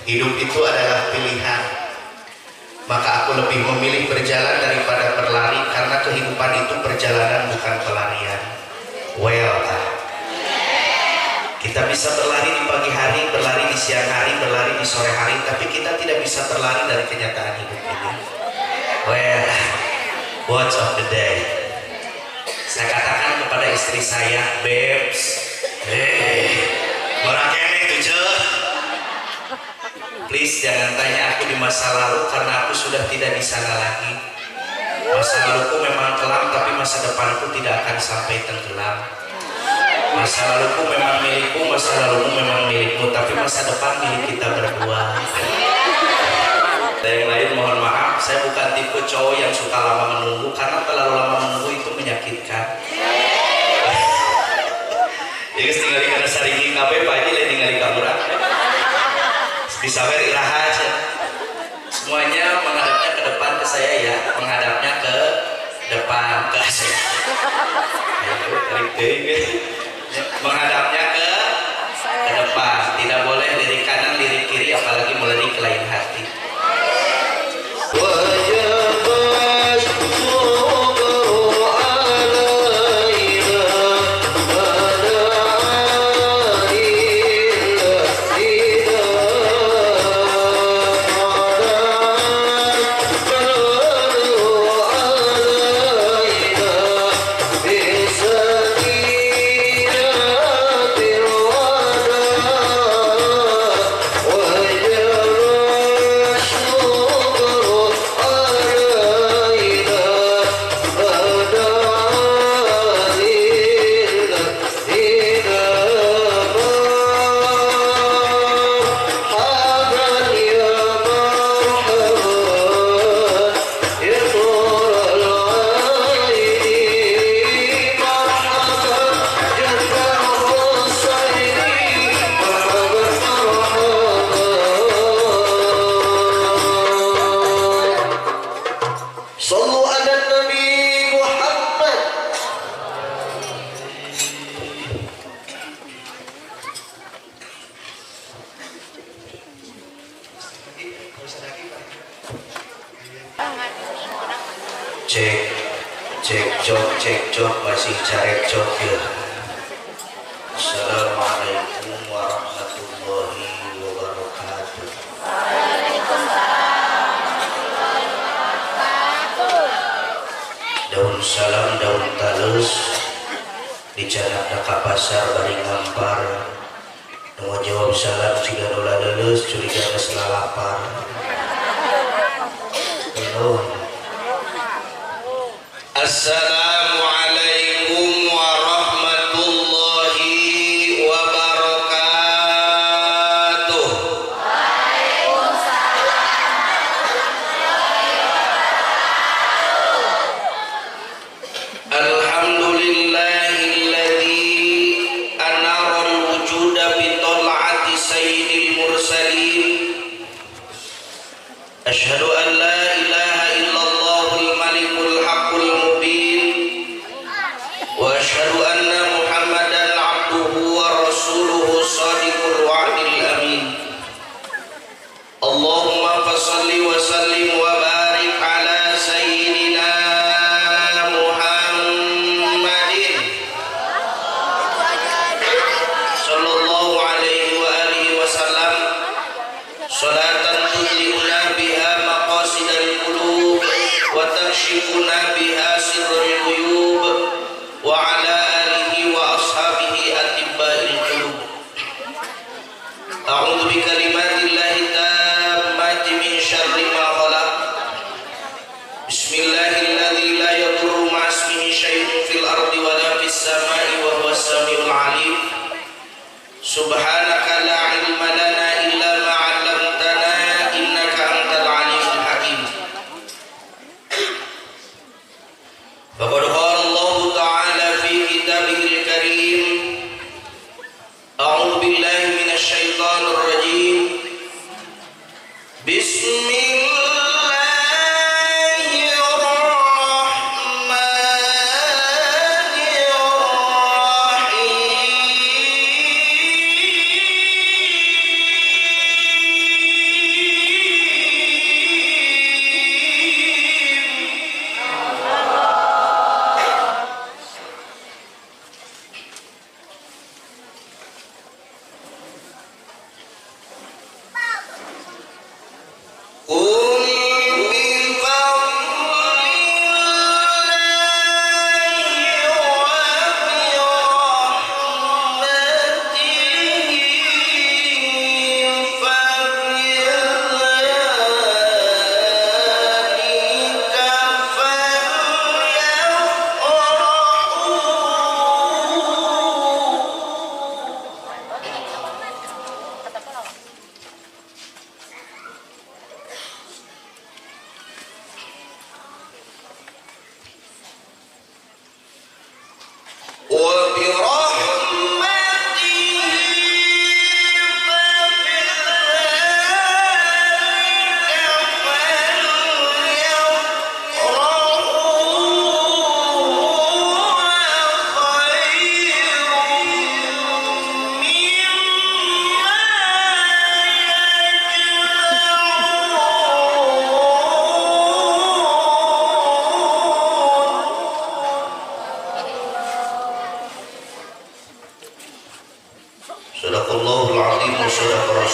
Hidup itu adalah pilihan. Maka aku lebih memilih berjalan daripada berlari, karena kehidupan itu perjalanan bukan pelarian. Well, kita bisa berlari di pagi hari, berlari di siang hari, berlari di sore hari, tapi kita tidak bisa berlari dari kenyataan hidup ini. Well, what's of the day? Saya katakan kepada istri saya, babes, orang kene itu je. Please jangan tanya aku di masa lalu, karena aku sudah tidak di sana lagi. Masa laluku memang kelam, tapi masa depanku tidak akan sampai tenggelam. Masa laluku memang milikku, masa lalumu memang milikmu, tapi masa depan milik kita berdua. Dan yang lain mohon maaf, saya bukan tipe cowok yang suka lama menunggu, karena terlalu lama menunggu itu menyakitkan. Jadi tinggal di kana saringi kabeh Pak Haji lain ningali ka urang. Bisa we iraha aja. Semuanya menghadapnya ke depan ke saya ya, menghadapnya ke depan ke saya. Ayo tarik deui. Menghadapnya ke depan, tidak boleh lirik kanan, lirik kiri, apalagi melirik ke lain hati. Cek, cek cok, cek cok, masih carek cok ya. Assalamualaikum warahmatullahi wabarakatuh. Daun salam, daun talus, dicanakna ka pasar bari ngampar. Nu jawab salam siga nu laleuleus, curiga geus lalapar. Nuhun. Assalamualaikum warahmatullahi wabarakatuh. Waalaikumsalam warahmatullahi wabarakatuh. Alhamdulillahilladzi anara al-wujuda bi tal'ati sayyidil mursalin. Asyhadu an la ilaha illallahul malikul haqqul mubin wa asyhadu anna Muhammadan abduhu wa rasuluhu shadiqul wa'dil amin. Allahumma fassalli wa sallim wa barik ala sayyidina Muhammadin sallallahu alaihi wa alihi wasallam. Salatan tudliuna biha maqasidal qulub wa takshifuna biha sirrul ghuyub wa ala alihi wa ashabihi atibba'il qulub. A'udzu bikalimatillahi tammati min syarri ma khalaq. Bismillahilladzi la yadurru ma'a ismihi syai'un fil ardi wa la fis sama'i wa huwas samiul alim. Subhanaka la ilma lana illa ma 'allamtana innaka antal alimul hakim. Faqad qala Allah ta'ala fi kitabihil karim, a'udzu billahi minasy syaithanir rajim. Bismillahirrahmanirrahim.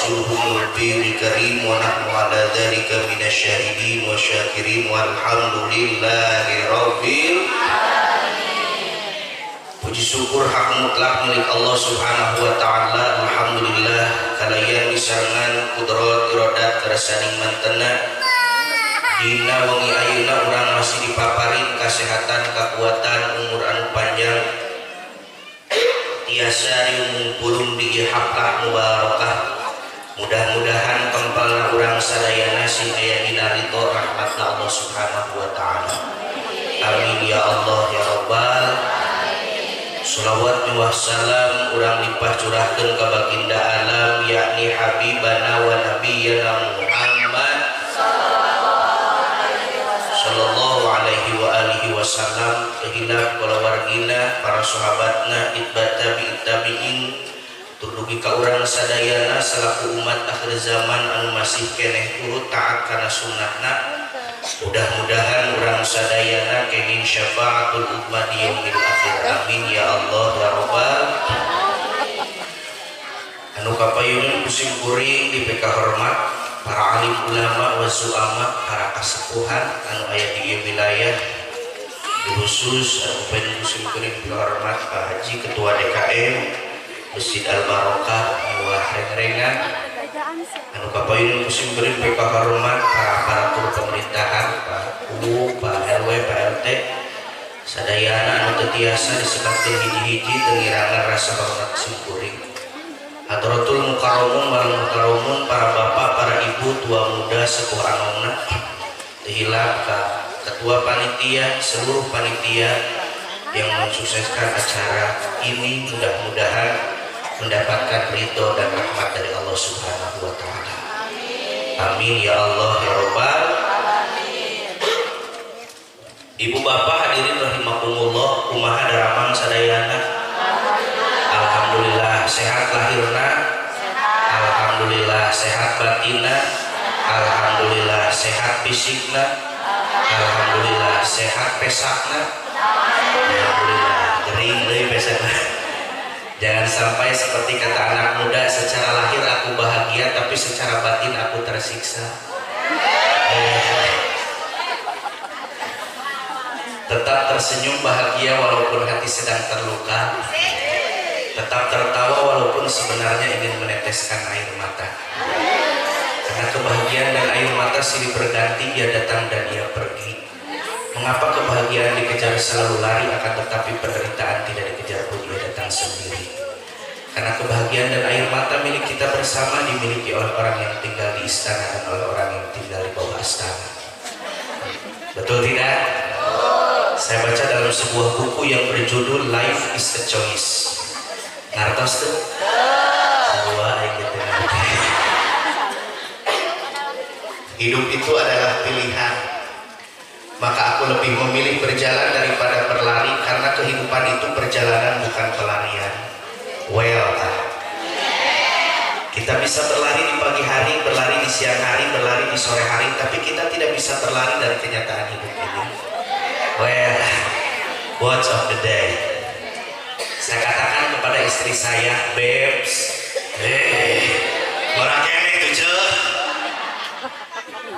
rasuluhul nabiyul karim wa nahnu ala dzalika minasyahidin wa syakirin walhamdulillahi rabbil alamin. Puji syukur hak mutlak milik Allah Subhanahu wa taala. Alhamdulillah kalayan disarengan kudrat iradat kersaning mantena dina wengi ayeuna urang masih dipaparin kasehatan, kekuatan, umur anu panjang tiasa riung pulung di haflah mubarakah. Mudah-mudahan kempalna urang sadayana sing aya dina ridho rahmatna Allah Subhanahu wa taala. Amin ya Allah ya rabbal. Shalawat wa salam urang limpah curahkeun ka baginda alam yakni habibana wa nabiyana Muhammad sallallahu alaihi wa alihi wasallam, kehilap kulawargina, para sahabatna, itba tabi'in tabi'in, turdugi ka urang sadayana selaku umat akhir zaman anu masih keneh turut taat kana sunnahna. Mudah-mudahan urang sadayana kenging syafaatul ummah di yaumil akhir. Amin ya Allah ya rabbal. Anu kapayungan kusim kuring dipeka hormat para alim ulama wa zu'ama, para kasepuhan anu aya di wilayah, khusus anu kusim kuring hormat Pak Haji Ketua DKM Masjid Al Barokah Miwah Rengrengan, anu kapayun kusim kuring peka hormat para aparatur pemerintahan, Pak Kuwu, Pak RW, Pak RT, sadayana anu teu tiasa disebutkeun hiji-hiji teu ngirangan rasa hormat sim kuring. Hadratul mukarramun wal mukarramun, para bapak, para ibu, tua muda, sepuh anomna, tehilap ka ketua panitia, seluruh panitia yang mensukseskan acara ini, mudah-mudahan mendapatkan ridho dan rahmat dari Allah Subhanahu wa taala. Amin ya Allah ya rabbal alamin. Ibu bapak hadirin rahimakumullah, kumaha daramang sadayana? Alhamdulillah sehat lahirna, alhamdulillah sehat batinna, alhamdulillah sehat fisikna, alhamdulillah sehat pesakna, alhamdulillah gering deui pesakna. Jangan sampai seperti kata anak muda, secara lahir aku bahagia tapi secara batin aku tersiksa. Tetap tersenyum bahagia walaupun hati sedang terluka. Tetap tertawa walaupun sebenarnya ingin meneteskan air mata. Karena kebahagiaan dan air mata silih berganti, ia datang dan ia pergi. Mengapa kebahagiaan dikejar selalu lari, akan tetapi penderitaan tidak dikejar pun ia datang sendiri. Karena kebahagiaan dan air mata milik kita bersama dimiliki oleh orang yang tinggal di istana dan oleh orang yang tinggal di bawah astana. Betul tidak? Saya baca dalam sebuah buku yang berjudul Life is a Choice. Ngartos tuh? Sebuah gitu. Hidup itu adalah pilihan. Maka aku lebih memilih berjalan daripada berlari, karena kehidupan itu perjalanan bukan pelarian. Well, kita bisa berlari di pagi hari, berlari di siang hari, berlari di sore hari, tapi kita tidak bisa berlari dari kenyataan hidup ini. Well, words of the day. Saya katakan kepada istri saya, babes, orang kene itu cek.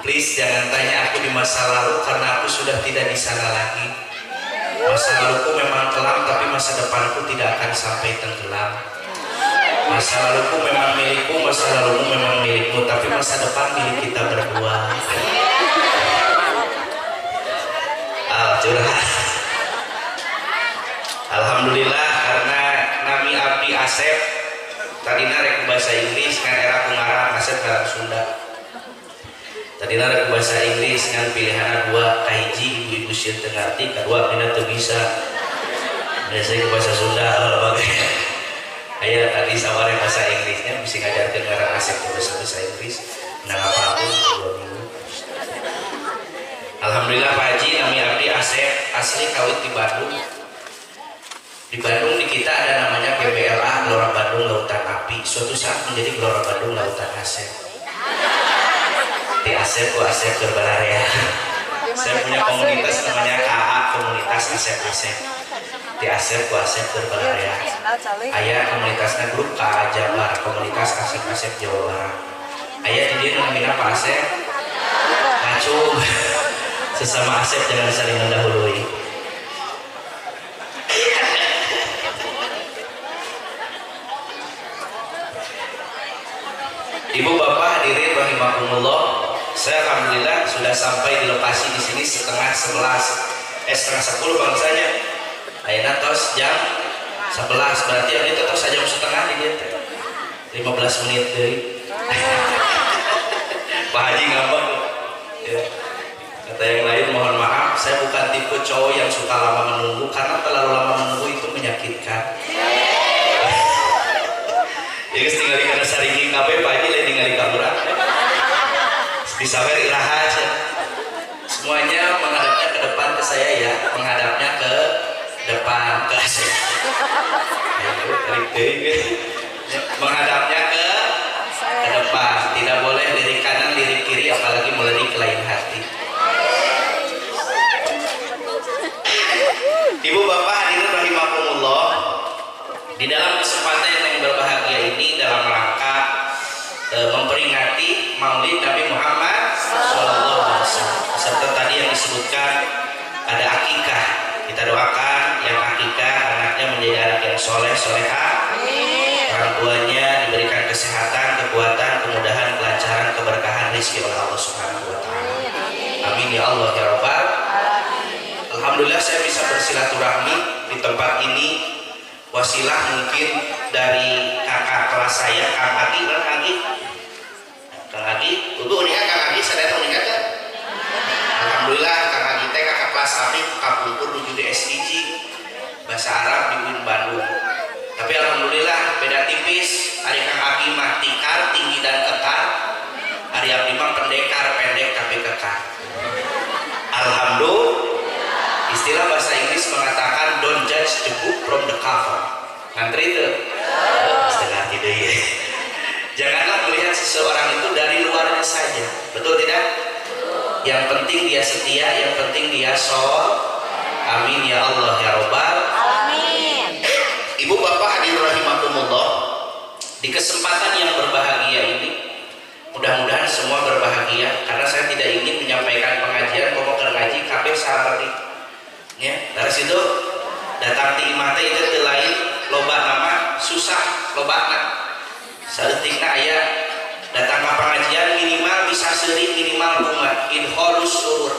Please jangan tanya aku di masa lalu karena aku sudah tidak di sana lagi. Masa laluku memang kelam, tapi masa depanku tidak akan sampai tenggelam. Masa laluku memang milikku, masa lalumu memang milikmu, tapi masa depan milik kita berdua. Curhat. Alhamdulillah karena nami abdi Asep tadina rek bahasa Inggris kan era ku ngarang Asep ngarang Sunda. Tadina rek bahasa Inggris kan pilihanna dua, kahiji ibu-ibu sieun teu ngarti, kadua abdina teu bisa. Biasanya bahasa Sunda bagai. Aya tadi saware bahasa Inggrisnya bisa ngajarkeun ngarang Asep bahasa Inggris menang apapun 2 minggu. Alhamdulillah Pak Haji, nami abdi Asep asli kawit di Bandung. Di Bandung di kita ada namanya GBLA, Gelora Bandung Lautan Api. Suatu saat menjadi Gelora Bandung Lautan Asep. Di Asep, ku Asep ya. Saya punya komunitas namanya KA, Komunitas Asep Asep. Di Asep ku Asep berbalarea. Aya komunitasnya grup KA Jabar, komunitas Asep-Asep Jawa Barat. Aya di dieu nu namina Pak Asep. Ngacung. Sesama Asep jangan saling mendahului. Ibu bapak hadirin rahimakumullah, saya alhamdulillah sudah sampai di lokasi di sini 10:30, 9:30 bangsanya. Ayeuna tos jam 11, berarti abdi teh tos jam setengah di dieu teh. 15 menit deui. Pak Haji ngambek. Ya. Kata yang lain, mohon maaf, saya bukan tipe cowok yang suka lama menunggu karena terlalu lama menunggu itu menyakitkan. Ya geus tingali kana saringking kabeh Pak Haji lain tingali ka urang. Disawer iraha cenah. Semuanya menghadapnya ke depan ke saya ya, menghadapnya ke depan ke saya. Ayo tarik deui. Menghadapnya ke depan, tidak boleh lirik kanan, lirik kiri, apalagi melirik ke lain hati. Ibu bapak hadirin rahimakumullah, di dalam kesempatan yang berbahagia ini dalam rangka memperingati Maulid Nabi Muhammad Shallallahu Alaihi Wasallam. Serta tadi yang disebutkan ada akikah. Kita doakan yang akikah anaknya menjadi anak yang soleh, soleha. Orang tuanya diberikan kesehatan, kekuatan, kemudahan, kelancaran, keberkahan rezeki oleh Allah Subhanahu Wa Taala. Amin ya Allah ya Rabbal. Alhamdulillah saya bisa bersilaturahmi di tempat ini. Wasilah mungkin dari kakak kelas saya, Kang Agi, Kang Agi, Kang Agi, untuk uningan Kang Agi, saya datang uningan kan? Alhamdulillah Kang Agi teh kakak kelas abdi kapungkur nuju di SDG bahasa Arab di UIN Bandung. Tapi alhamdulillah beda tipis, ari Kang Agi mah tikar, tinggi dan kekar, ari abdi mah pendekar, pendek tapi kekar. Alhamdulillah. Istilah bahasa Inggris mengatakan don't judge the book from the cover. Ngantri itu? Setengah tidak ya. Janganlah melihat seseorang itu dari luarnya saja. Betul tidak? Yang penting dia setia, yang penting dia sol. Amin ya Allah ya Rabbal. Amin. Ibu bapak hadirin rahimakumullah, di kesempatan yang berbahagia ini mudah-mudahan semua berbahagia karena saya tidak ingin menyampaikan pengajian komo keur ngaji kabeh sareng. Ya, dari situ datang di imah teh itu lain loba nama susah lobana. Saeutikna aya datang ka pengajian minimal bisa seuri minimal bunga idkhalus surur.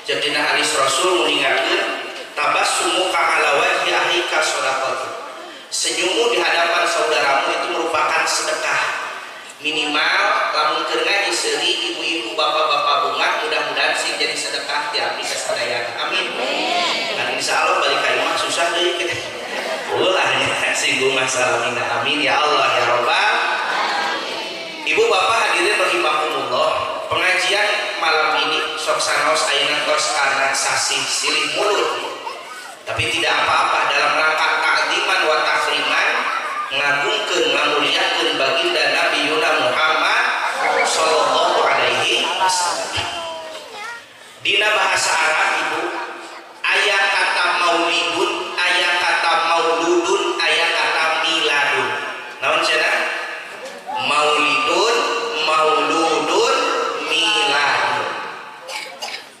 Jadi dina hadis Rasul nguningakeun tabassumuka ala wajhi akhika shadaqah. Senyummu di hadapan saudaramu itu merupakan sedekah. Minimal lamun keur ngaji seuri ibu-ibu bapak-bapak bunga mudah-mudahan sih jadi sedekah ti abdi kasadayana. Amin. Dan insya Allah balik ka imah susah deui kita. Ulah singgung masalah mina. Amin ya Allah ya Rabbal. Ibu bapak hadirin rahimakumullah, pengajian malam ini sok sanaos ayeuna tos karena sasih silih mulut. Tapi tidak apa-apa dalam rangka ta'ziman wa takriman ngagungkeun ngamuliakeun baginda Nabi Yuna Muhammad sallallahu alaihi wasallam. Dina bahasa Arab ibu aya kata maulidun, aya kata mauludun, aya kata miladun. Naon cenah? Maulidun, mauludun, miladun.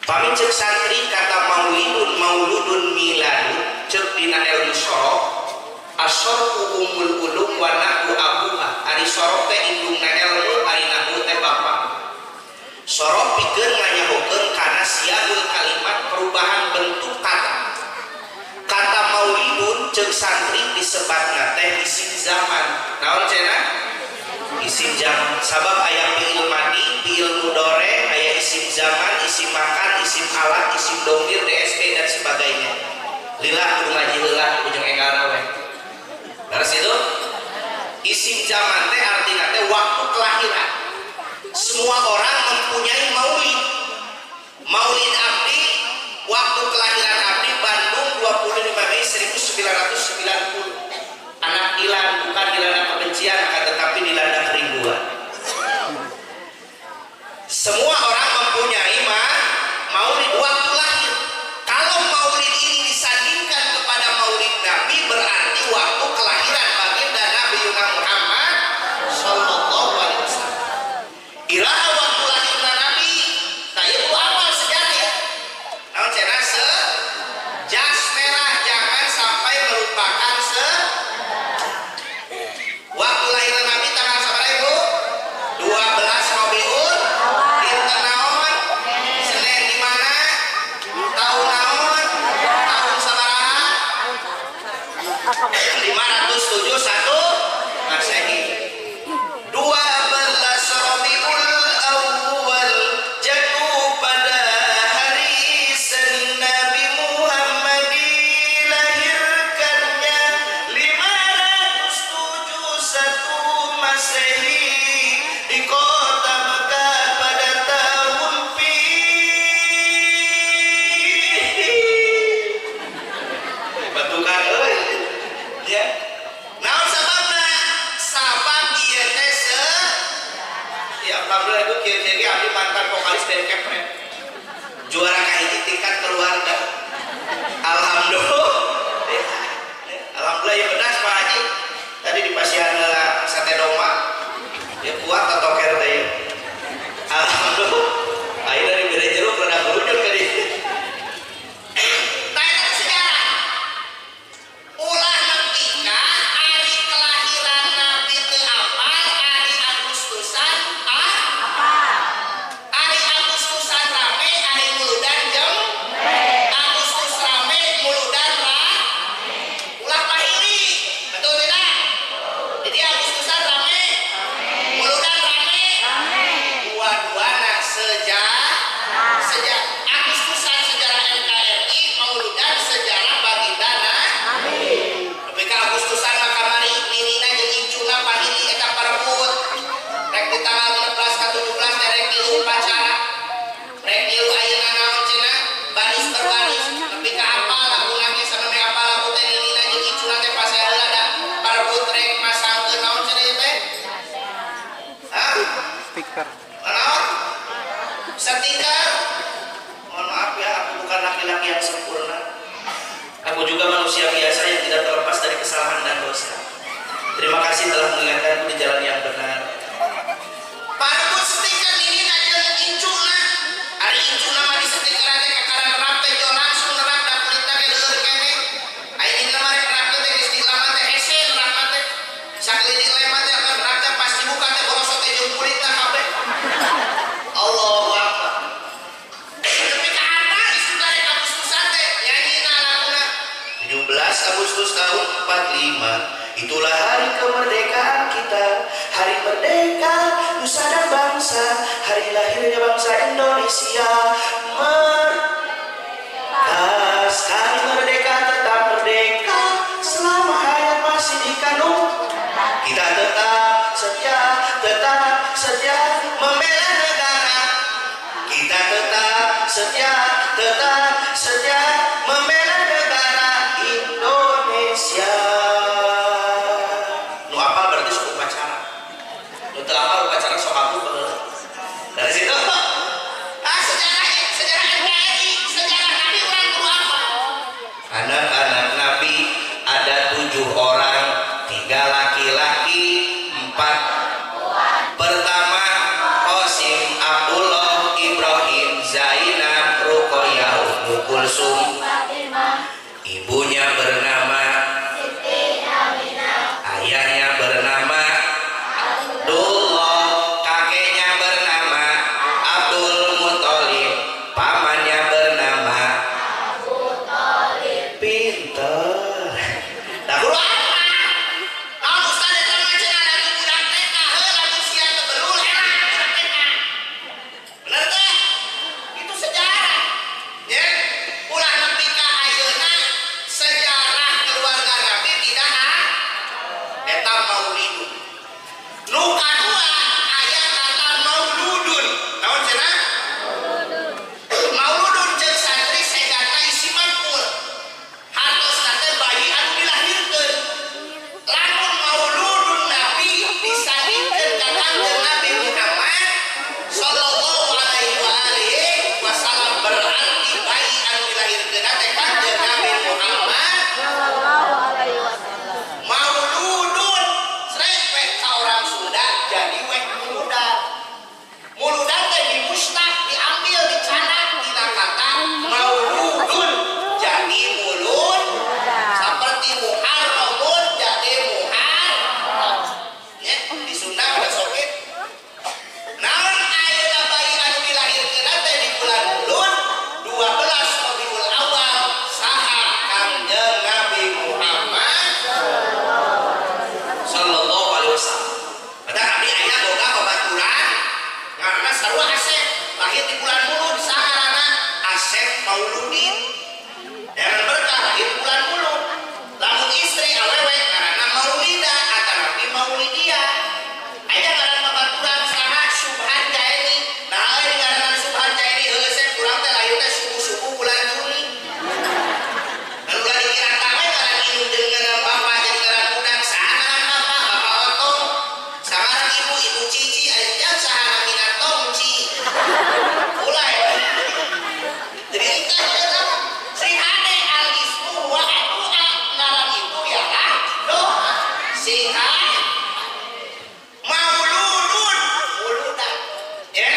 Pami ceuk santri kata maulidun, mauludun, miladun ceuk dina ilmu sorof asorku umul ulum wa nahwu abuha. Ari sorof teh indungna ilmu, ari nahwu teh bapak. Sorof pikeun nganyahokeun kana siagul kalimat perubahan bentuk kata. Kata maulidun ceuk santri disebatna teh isim zaman. Naon cenah? Isim zaman. Sabab aya fi'il madi, fi'il mudhari, aya isim zaman, isim makan, isim alat, isim domir, DSP dan sebagainya. Lila kudu ngaji heula kudu jeung enggalna we. Dari situ isim zaman teh artinya teh waktu kelahiran. Semua orang mempunyai maulid. Maulid abdi waktu kelahiran abdi Bandung 25 Mei 1990. Anak Dilan bukan dilanda kebencian akan tetapi dilanda kerinduan. Semua orang mempunyai maulid waktu lahir. Kalau maulid ini disandingkan kepada maulid 571 Masehi. 12 Rabiul Awal jatuh pada hari Senin, Nabi Muhammad dilahirkannya 571 Masehi di kota Mekah pada tahun Fil. Batukan euy. Ya. Naon sababna? Sabab ieu teh ya alhamdulillah itu kieu-kieu ge abdi mantan vokalis dari Kepret. Juara kahiji tingkat keluarga. Alhamdulillah. Ya. Alhamdulillah ya bedas Pak Haji. Tadi di pasihan heula sate domba. Ya kuat atau toker teh ya. Alhamdulillah. Ayeuna dibere jeruk rada gerunyut ka dieu. Tah eta sejarah. Ulah nepi ka ari kelahiran Nabi teu apal, ari Agustusan apal. Ari Agustusan rame, ari muludan jeung Agustus rame, muludan rame. Ulah pahili, betul tidak? Jadi Agustusan rame, muludan rame, dua-duana sejak Agustusan sejarah NKRI, mauludan sejarah baginda Nabi. Tapi ka Agustusan mah kamari ninina jeung incuna pahili eta parebut. Rek di tanggal 16 ka 17 teh rek milu upacara. Rek milu ayeuna naon cenah baris berbaris. Tapi ka apal laguna ge sameme apal lagu teh ninina jeung incuna teh pasea heula da parebut rek masangkeun naon cenah ieu teh? Hah? Stiker. Naon? Stiker. Mohon maaf ya, aku bukan laki-laki yang sempurna. Aku juga manusia biasa yang tidak terlepas dari kesalahan dan dosa. Terima kasih telah mengingatkanku di jalan yang benar. Parebut stiker ninina jeung incuna. Ari incuna mah di stiker teh kakara nerap teh jo langsung nerap da kulitna ge leueur keneh. Ari ninina mah rek nerap teh geus dilama teh hese nerap teh. Sakeutik lema teh akan nerap teh pas dibuka teh borosot teh jeung kulitna kabeh. Allahu Akbar. Tapi ka apal istilah rek Agustusan teh nyanyina laguna 17 Agustus tahun 45, itulah hari kemerdekaan kita, hari merdeka nusa dan bangsa, hari lahirnya bangsa Indonesia. Merdeka, sekali merdeka tetap merdeka, selama hayat masih dikandung. Kita tetap setia membela negara. Kita tetap setia membela negara Indonesia. Nu apal berarti sok upacara. Nu teu apal upacara sok aku baheula. Dari situ. Ah, sejarah sejarah NKRI, sejarah Nabi urang kudu apal. Anak-anak Nabi ada 7 orang, 3 laki-laki, 4 pertama Qasim, Abdullah, Ibrahim, Zainab, Ruqayyah, Ummu Kulsum. Ibunya bernama ayahnya bernama Abdullah, kakeknya bernama Abdul Muthalib, pamannya bernama Abu Thalib. Pinter. Dah kudu apa? Naon ustaz eta mah cenah lagu budak TK, heuh lagu sia teu berul era budak TK. Bener teh? Itu sejarah. Ya, ulah nepi ka ayeuna sejarah keluarga Nabi tidak eta maulidun. Nu kadua aya kata mauludun. Naon cenah? Mauludun jeung santri segana isi maf'ul. Hartosna teh bayi anu dilahirkeun. Lamun mauludun Nabi disandingkeun ka Kangjeng Nabi Muhammad sallallahu alaihi wa alihi wasallam, berarti bayi anu dilahirkeun teh Kangjeng Nabi Muhammad Sallallahu alaihi wasallam. Mauludun srek weh ka orang Sunda jadi weh muludan. Muludan teh dimustaq. lahir di bulan Mulud, saha Asep Mauludin. Jangan berkah lahir di bulan Mulud. Lamun istri awewe ngaranna Maulida atanapi Maulidia. Aya ngaran babaturan saha Subhan Jaeni. Nah aya ngaranna Subhan Jaeni heueuh sep urang teh lahir teh subuh-subuh bulan Juni. Lalu ulah dikira teh ngaran indung jeung ngaran bapak jadi ngaran budak saha ngaran bapak bapak Otong. Saha ngaran ibu ibu Cici aya saha namina Tongci. Ulah ya. Jadi entah eta sing hade al ismu wa doa ngaran itu ialah doa. Sing mauludun muludan ya.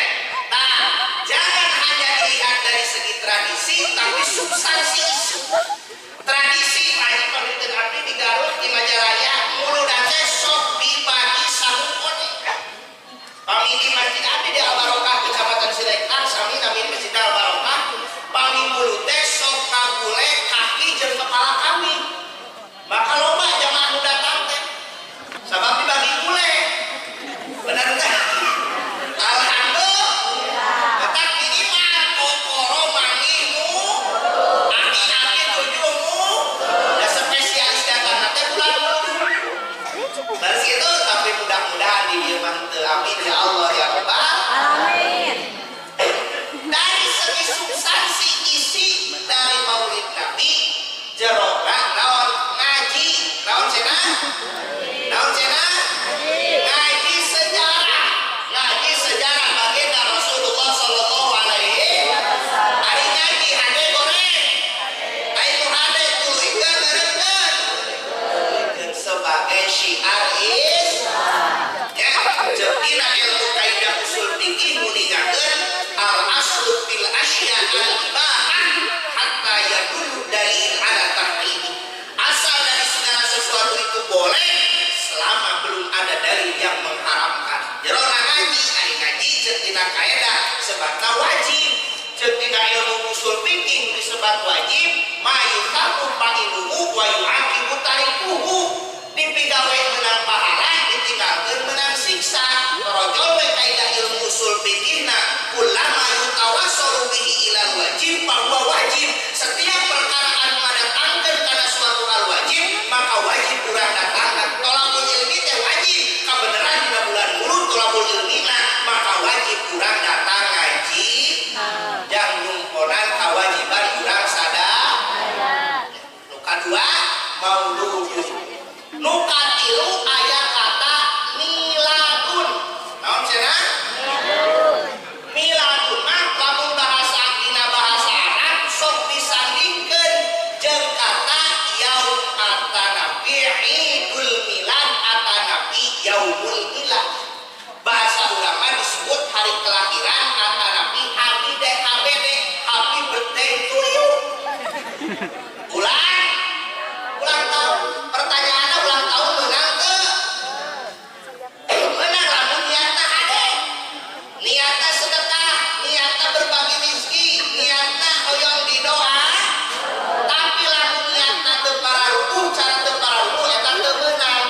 Nah, jangan hanya dilihat dari segi tradisi tapi substansi isu. Tradisi haji pamiteun abdi di Garut di Majalaya muludan teh sok dibagi sangu kone. Pami di Masjid Abdi di Al-Barokah Kecamatan Sidaikah sami nami Masjid Al-Barokah pami mulut teh sok kagule kaki jeung kepala kambing. Maka loba jamaah nu datang teh sabab dibagi gule. Benar teh? Alhamdulillah. Tetap minimal kokoro mangihmu aki-aki tujuhmu da spesialis datang teh bulan Mulud. Baris itu tapi mudah-mudahan di dieu mah teu, amin ya Allah ya Rabbal. Amin. Dari segi substansi isi dari Maulid Nabi jerona naon ngaji naon cenah naon cenah ngaji sejarah, ngaji sejarah baginda Rasulullah sallallahu alaihi ari ngaji hade goreng ai nu hade tuluykeun eureunkeun sebagai syiar Islam ya. Jeung dina ilmu kaidah usul fikih muningakeun al aslu fil asya al ibahah hatta yadullu dalil ala tahrimi. Asal dari segala sesuatu itu boleh selama belum ada dalil yang mengharamkan. Jerona ngaji ari ngaji jeung dina kaedah sebatna wajib, jeung dina ilmu usul fikih disebat wajib ma yutabu fa'iluhu wa yu'aqibu tarikuhu. Dipigawe menang pahala, ditinggalkeun menang siksa. Torojol we kaidah ilmu usul fikihna kullama yutawassalu bihi ilal wajib fahuwa wajib. Setiap perkara anu ngadatangkeun kana suatu hal wajib, maka wajib urang datangkan. Tolabul ilmi teh wajib, kabeneran dina bulan Mulud tolabul ilmi maka wajib urang datang ngaji. Jang nyumponan kawajiban urang sadar. Nu kadua mauludun. Nu katilu aya kata miladun. Naon cenah? Miladun mah lamun bahasa dina bahasa Arab sok disandingkeun jeung kata yaum atanapi idul milad atanapi yaumul milad. Bahasa ulama disebut hari kelahiran atanapi happy day HBD, happy birthday to you. Ulang ulang tahun. Pertanyaannya ulang tahun menang teu? Menang lamun niatna hade. Niatna sedekah, niatna berbagi rezeki, niatna hoyong didoa. Tapi lamun niatna teu pararuguh, cara teu pararuguh eta teu meunang.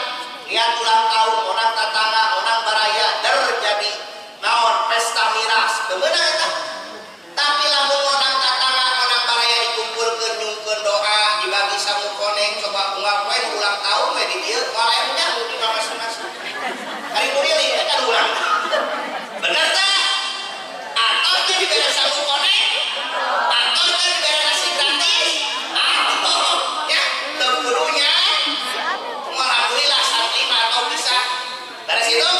Niat ulang tahun orang tatangga, orang baraya der jadi naon pesta miras, teu meunang eta. Tapi lamun orang tatangga, orang baraya dikumpulkeun nyungkeun doa, dibagi sangu koneng, coba unggal poe nu ulang tahun we di dieu moal aya nu nyaho di masing-masing. Ari nu riling teh kan ulang tahun. Bener teh? Atau teh dibere sangu koneng? Atau teh dibere nasi gratis? Atau ya teu kudunya. Alhamdulillah santri mah atau bisa. Dari situ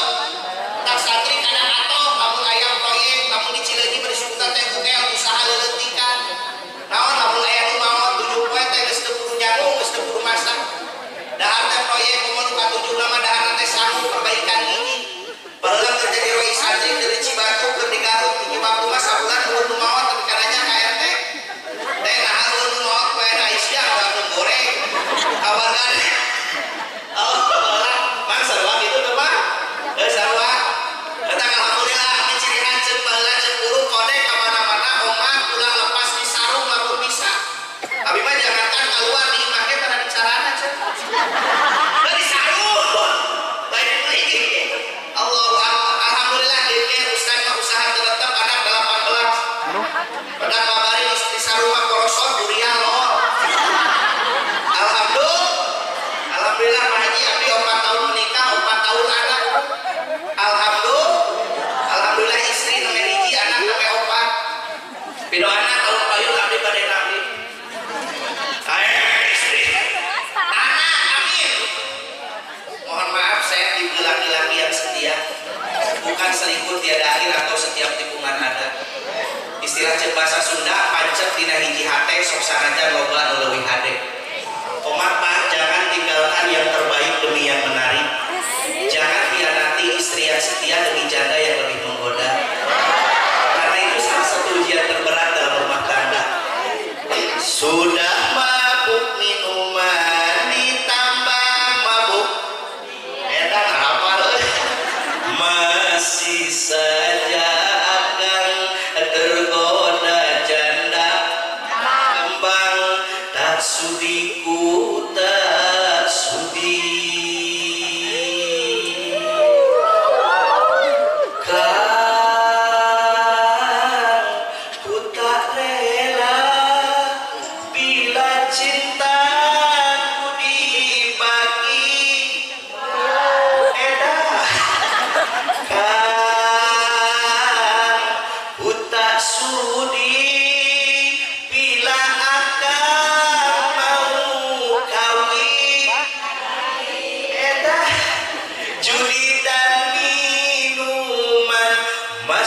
tak santri kadang atau lamun aya proyek lamun di Cileunyi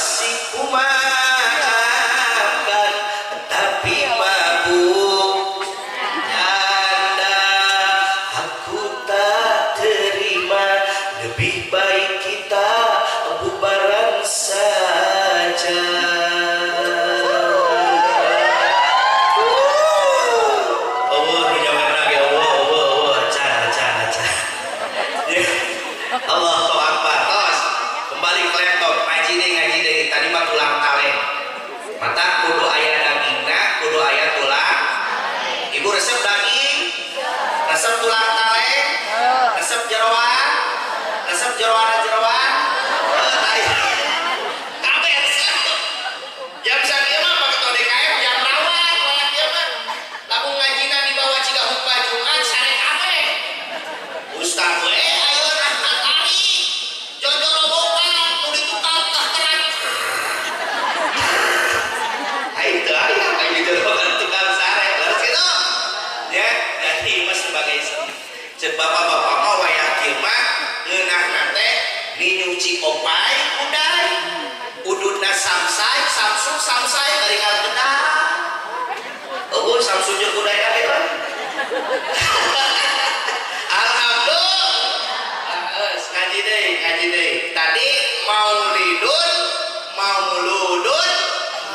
Masih ku maafkan, tapi mabuk janda aku tak terima. Lebih baik kita bubaran saja. Allahu Akbar. Tos, kembali ke laptop, ngaji deh tadi mah tulang kaleng. Mata kudu aya dagingna, kudu aya tulang. Ibu resep daging, resep tulang kaleng, resep jeroan, resep jeroan. Kabeh resep. Jam sakieu mah Pak Ketua DKM jam rawat malah kieu mah. Lamun ngajina dibawa ciga khutbah Jumat sare kabeh. Ustaz we ayeuna bapak-bapak mah wayah kieu mah ngeunahna teh nyuci opai kudai ududna samsai samsung samsai bari kalbedah eueuh samsung jeung kudai kabeh mah. Alhamdulillah. Ngaji deui tadi maulidun mauludun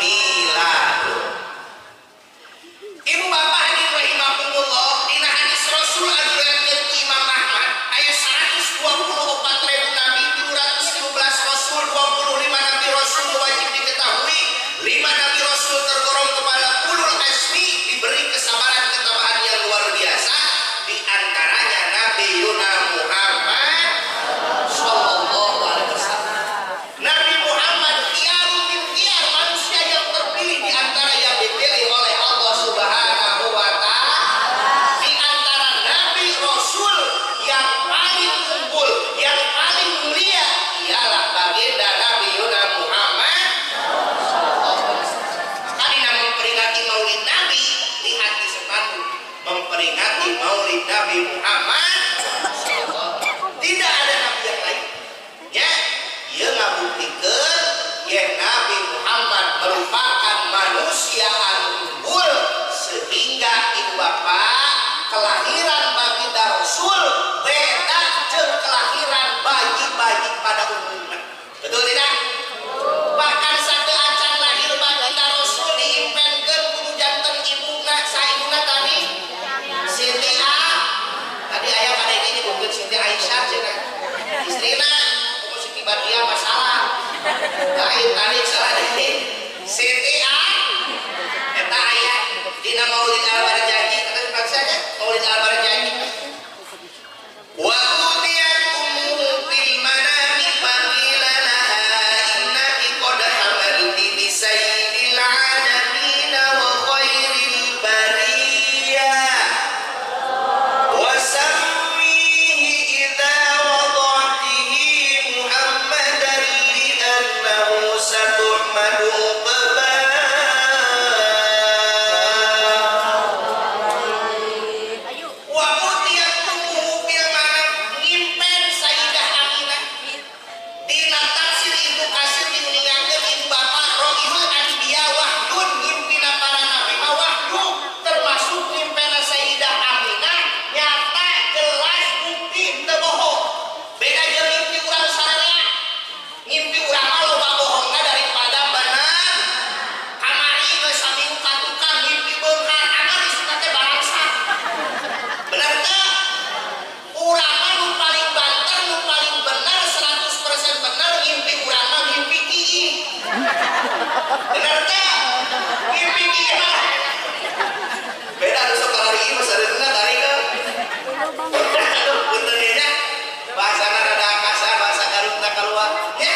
miladun. Ibu bapak hadirin rahimakumullah, dina hadis Rasul anu diriwayatkeun ku Imam Ahmad aya 124.000 nabi, 315 rasul, 25 nabi rasul wajib diketahui, 5 nabi rasul tergolong kepada ulul azmi, diberi kesabaran ketabahan yang luar biasa, di antaranya Nabi Yuna Muhammad sallallahu alaihi wasallam. Nabi Muhammad khiyarun min khiyar, manusia yang terpilih di antara yang dipilih oleh Allah Subhanahu wa taala. Di antara nabi rasul yang paling unggul, yang paling mulia ialah baginda Nabi Yuna Muhammad sallallahu alaihi wasallam. Maka dina memperingati Maulid Nabi, lihat di sepatu, memperingati Maulid Nabi Muhammad sallallahu alaihi wasallam. Tidak ada nabi yang lain. Ya, ieu ngabuktikeun yen Nabi Muhammad merupakan manusia anu unggul, sehingga ibu bapak kelahiran baginda Rasul beda jeung kelahiran bayi-bayi pada umumnya. Betul tidak? Bahkan satu acan lahir baginda Rasul diimpenkeun kudu janten ibuna, saibuna tadi Siti A. Tadi aya pada ini nyebutkeun Siti Aisyah cenah. Istrina kudu Siti Badia masalah. Lain tadi salah deui. Siti A eta aya dina Maulid Al-Barjanji, kata bangsanya Maulid Al-Barjanji. Wa utiyat ummuhu fil manami faqila laha innaki qad hamalti bi sayyidil alamin wa khairil bariyah wa sammihi idza wada'tihi Muhammadan li'annahu satuhmadu uqba. Wa utiyat ummuhu fil manam, ngimpen Sayyidah Aminah. Dina tafsir Ibnu Katsir diuningakeun ibu bapak rohul anbiya wahyun, ngimpina para nabi mah wahyu, termasuk ngimpena Sayyidah Aminah nyata jelas bukti teu bohong. Beda jeung ngimpi urang sararea. Ngimpi urang mah loba bohongna daripada bener. Kamari geus saminggu ka tukang ngimpi beunghar, agan isukna teh barangsa. Bener teu? Urang mah nu paling banter, nu paling bener 100% bener ngimpi urang mah ngimpi kiih. Bener teu? Ngimpi kiih mah. Beda anu sok kamari ieu mah sareuna tarik ke. Aduh, punten nya. Bahasana rada kasar, bahasa Garutna kaluar. Nya.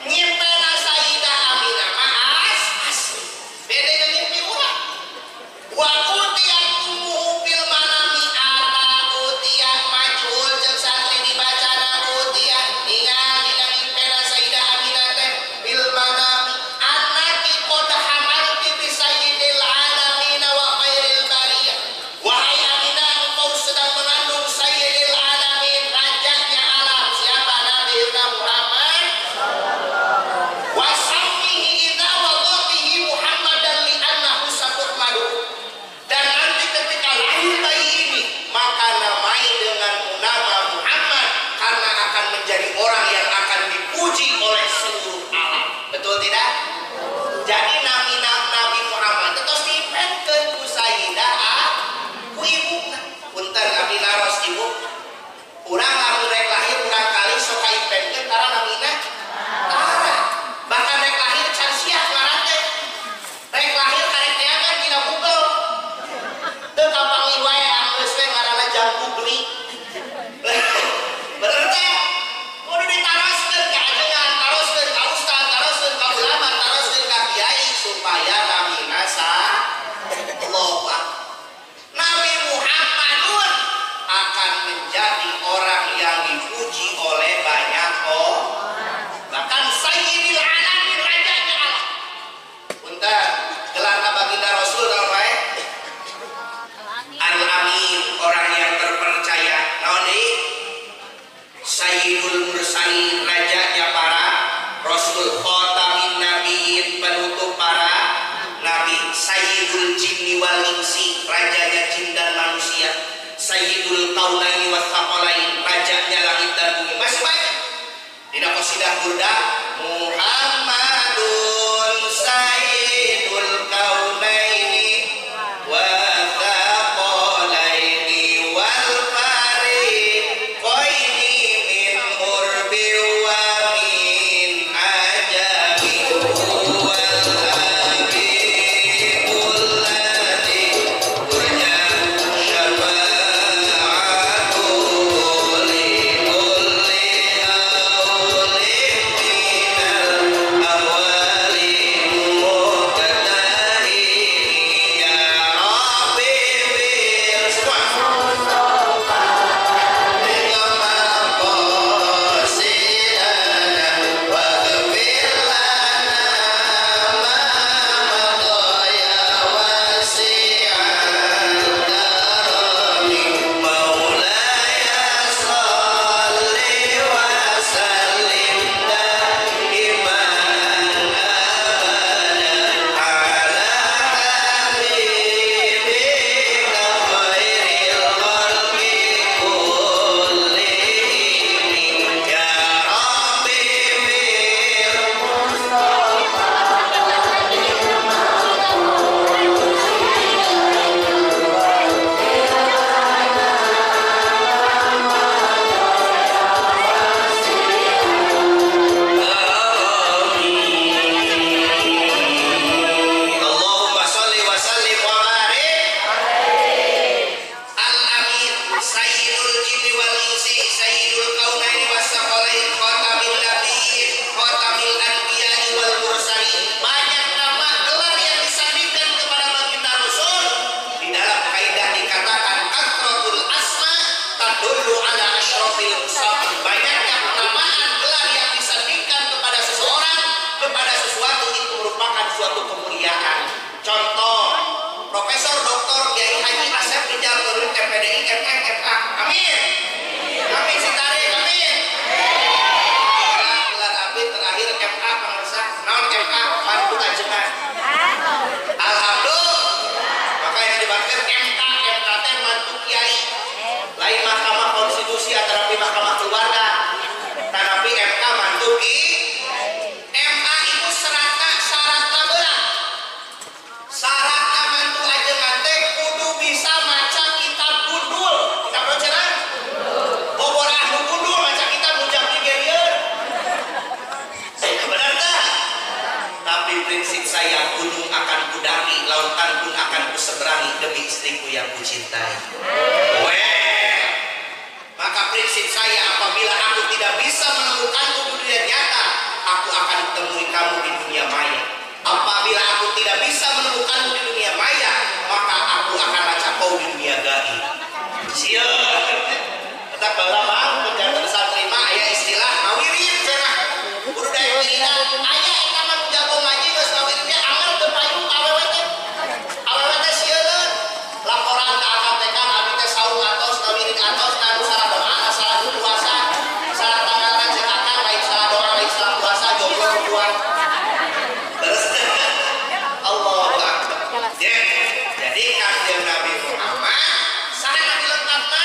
Ngimpena Sayyidah Aminah mah asli. Beda jeung ngimpi urang. Wa utiyat ummuhu fil manami ata utiyat majhul jeung santri dibacana utiyat ningal dina ngimpena Sayyidah Aminah teh fil manami annaki qad hamalti bi sayyidil supaya namina sah. Allahu Akbar. Nabi Muhammadun akan menjadi orang yang dipuji oleh banyak orang. Bahkan Sayyidil Alamin, rajanya Allah. Punten, gelar baginda Rasul kalau bae Al-Amin, orang yang terpercaya. Naon deui? Sayyidul Mursalin, rajanya para Rasul, khatamin nabiyyin, penutup para nabi, Sayyidul jinni wal insi, rajanya jin dan manusia, Sayyidul kaunaini was tsaqalain, rajanya langit dan bumi. Masih banyak. Dina qasidah Burdah, Muhammadun Sayyidul kaunaini wa tsaqalaini wal fariqaini min urbi wa min ajami wal habibul ladzi turja'u syafa'atu li kulli haulin minal ahwali muqtari ya Rabbi bil semua. Allahumma sholli wa sallim wa barik. Al-Amin, Sayyidul jinni wal insi, Sayyidul kaunaini was tsaqalain, khatamin nabiyyin, khatamil anbiya'i wal mursalin. Banyak nama gelar yang disandingkan kepada baginda Rasul. Di dalam kaidah dikatakan kathratul asma tadullu ala asyrafil musamma. Banyaknya penamaan gelar yang disandingkan kepada seseorang, kepada sesuatu itu merupakan suatu kemuliaan. Contoh, Profesor Dr. Kiai Haji Asep Rizal Nurdin MPDI MM FA. Amin. Amin si tarik, amin. Gelar abdi terakhir MA pemirsa. Naon MA? Mantu ajengan. Alhamdulillah. Maka yang dipanggil MK, MK teh mantu kiai. Lain Mahkamah Konstitusi atau Mahkamah Keluarga. Tetapi MK mantu ki. MA itu serata syaratna berat. Syaratna mantu ajengan teh kudu bisa maca kitab gundul. Kitab naon cenah? Bobor ahlu gundul maca kitab mujab digerieun. Benar tak? Tapi prinsip saya, gunung akan kudaki, lautan pun akan kuseberangi demi istriku yang kucintai. Weh. Maka prinsip saya, apabila aku tidak bisa menemukanmu di dunia nyata, aku akan temui kamu di dunia maya. Apabila aku tidak bisa menemukanmu di dunia maya, maka aku akan baca kau di dunia gaib. Sieun. Tetap baheula mah penjara santri mah aya istilah ngawirid cenah. Kudu daek wiridan. Aya eta mah nu jago ngaji geus ngawirid ge anger teu payu ka awewe teh. Awewe teh sieun. Laporan ka akang teh kan abdi teh saum atos ngawirid atos anu salah doa, salah puasa, salah tanggalna jeung akang lain salah doa, lain salah puasa, jomblo kuat. Terus Allahu Akbar. Jadi Kanjeng Nabi Muhammad saha nabi lengkapna?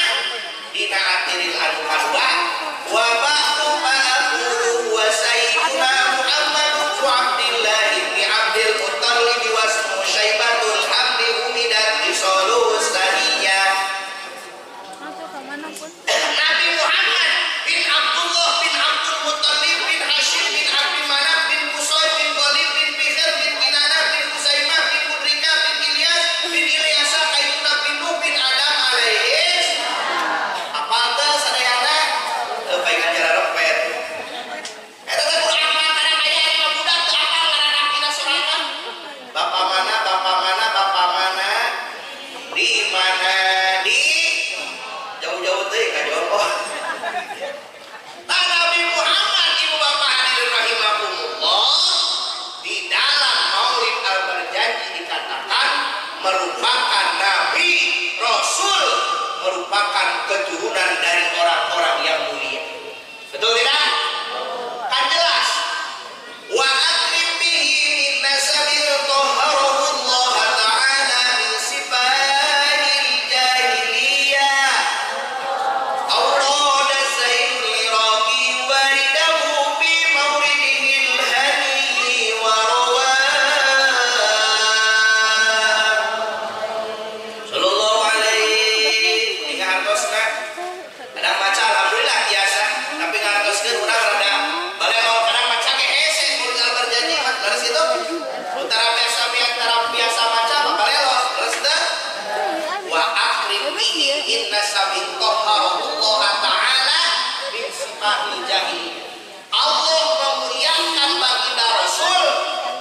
merupakan nabi, rasul, merupakan keturunan dari orang-orang yang mulia. Betul tidak? Kan jelas. Wa akrim bihi min nasabil tahharahullah ta'ala min sifahil jahiliyah. Awrada zainul iraqi waridahu fi mawridihil hani wa rawah. Sallallahu alaihi. Ingat hartosna. Kadang baca alhamdulillah biasa, tapi ngartoskeun urang rada balelo kadang maca ge hese mun berjanji mah leres kitu. Tara biasa tara biasa maca mah balelo leres teu. Wa akrim bihi inna sabin tahharullah ta'ala min sifahil jahiliyah. Allah memuliakan baginda Rasul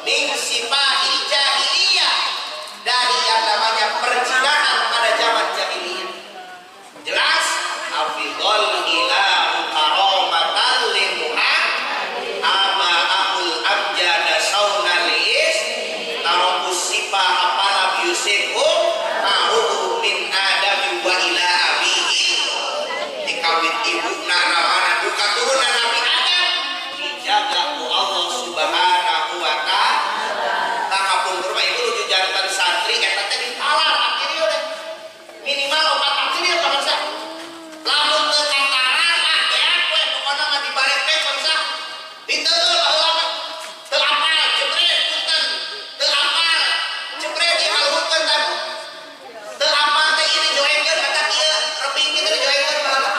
min sifahil jahiliyah, dari yang namanya perzinahan pada zaman jahiliyah. Jelas? Hafizul ilahu karamatan li Muhammad aba ahul amjada saunalis tarakus sifah apalam yusibhu ma'ruhu min adami wa ila abihi. Dikawin ibu ramana duka turunan Nabi Adam dijaga ku Allah Subhanahu wa ta'ala. Tak kapungkur mah ibu nuju jantan santri eta teh ditalar akhirnya udah minimal opat akhirnya pamirsa. Lamun teu kataran ah beak we pokona mah dibarek teh pamirsa. Diteul baheula mah teu apal jebret punten, teu apal jebret dihaluhurkeun teh Bu. Teu apal teh ieu dijoengkeun kata kieu, reping kieu dijoengkeun baheula.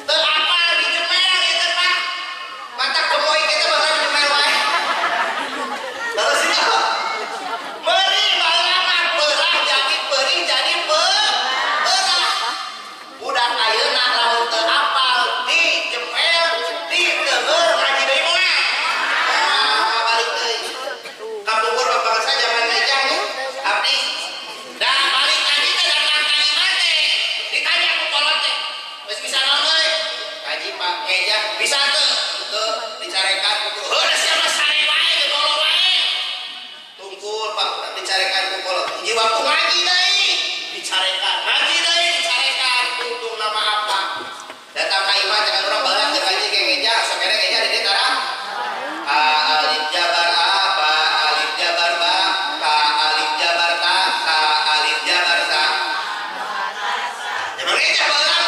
Teu apal dijemel ieu teh Pak. Mata gemoy kieu teh baheula dijemel wae. Terus itu meuri baheula mah beurah jadi peurih jadi beurah. Budak ayeuna lamun teu apal dijemel, ditegur ngaji deui moal. Ah, balik deui. Kapungkur mah bangsa zaman ngejah nya. Abdi da balik ngaji teh datang ka imah teh. Ditanya ku kolot teh. Geus bisa naon euy? Ngaji Pak ngejah bisa teu? Teu dicarekan ku heuh da sia mah sare wae ge golo wae. Tungkul Pak dicarekan ku kolot. Hiji waktu ngaji deui dicarekan, ngaji deui dicarekan. Untung nama apa? Datang ka imah jangan urang baheula keur ngaji ge ngejah, sok kene ngejah di dieu tara. A alif jabar a ba alif jabar ba ta alif jabar ta ta alif jabar ta. Jangan ngejah baheula.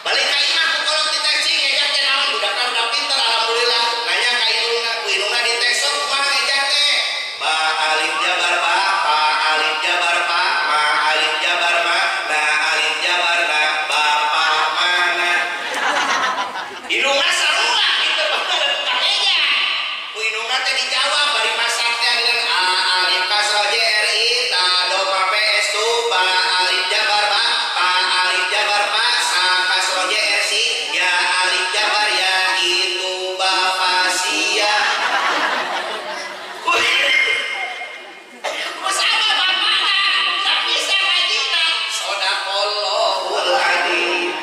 Balik ka imah ku kolot ditesing ngejah teh naon budakna udah pinter alhamdulillah. Nanya ka indungna, ku indungna dites sok kumaha ngejah teh? Ba alif jabar ba ta alif jabar pa ma alif jabar ma na alif jabar na bapak mana. Indungna sarua kitu baheula tukang ngejah. Ku indungna teh dijawab bari masak teh dengan a alif kasroh j r i ta doma p s tu ba alif jabar ba pa alif jabar pa sa kasroh j r si ya alif jabar ya itu bapak sia. Ku sama bapakna tak bisa ngajina. Sodaqallahul adzim.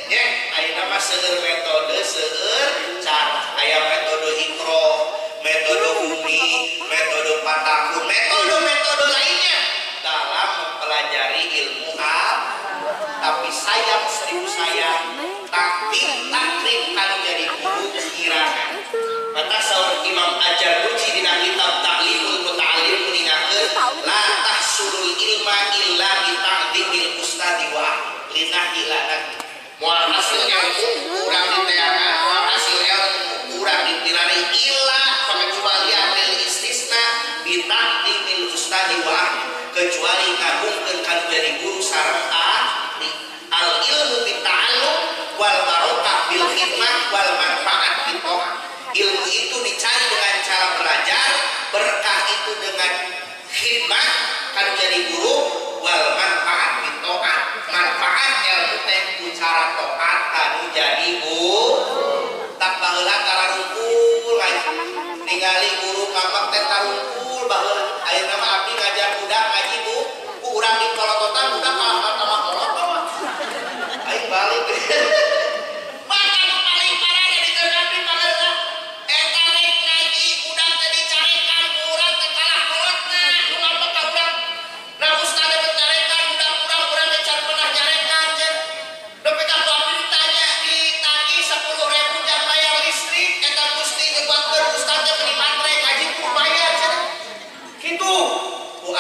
Ya, ayeuna mah seueur metode, seueur cara. Aya metode ikro, metode umi, metode patakun, metode-metode lainnya dalam mempelajari ilmu agama. Tapi sayang seribu sayang, takdim takrim kalau jadi guru ngirangan. Maka saur Imam Ajar-Ruji dina kitab Ta'limul Muta'allim meningakeun la tahsulul ilma illa bi ta'dimil ustadi wa linahilana. Moal hasil ilmu kurang diteangan, moal hasil ilmu kurang dipilari illa pengecualian lil istisna bi ta'dimil ustadi wa kecuali ngagungkeun kanu jadi guru sareng ahli. Al ilmu bi ta'allum wal barokah bil khidmah wal manfaat bi ta'ah. Ilmu itu dicari dengan cara belajar, berkah itu dengan khidmah kan jadi guru, wal manfaat bi ta'ah. Manfaat ilmu teh ku cara taat kanu jadi guru. Tak baheula tararungkul ngaji. Ningali guru kamak teh tarungkul baheula. Ayeuna mah abdi ngajar budak ngaji Bu, ku urang dipolototan budak kalah tambah molotot. Aing balik. Maka nu paling parah dari keur abdi baheula eta rek ngaji budak teh dicarekan ku urang teh kalah kolotna, nu ngambek ka urang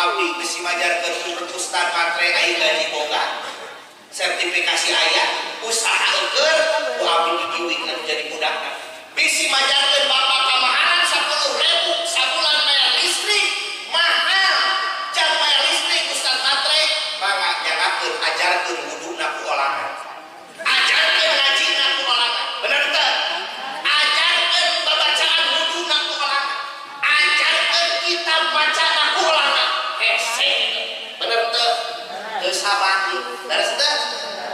abdi bisi majarkeun ustad matre aya gaji boga sertifikasi aya usaha eueur ku abdi digiwing anu jadi budakna bisi majarkeun bapak kamahalan 10.000 sabulan bayar listrik mahal jam bayar listrik ustad matre mangga nyangakeun ajarkeun wuduna ku olangan ajarkeun ngajina ku olangan bener teu ajarkeun babacaan wuduna ku olangan ajarkeun kitab bacana ku olangan hese bener teu teu sabati beres teu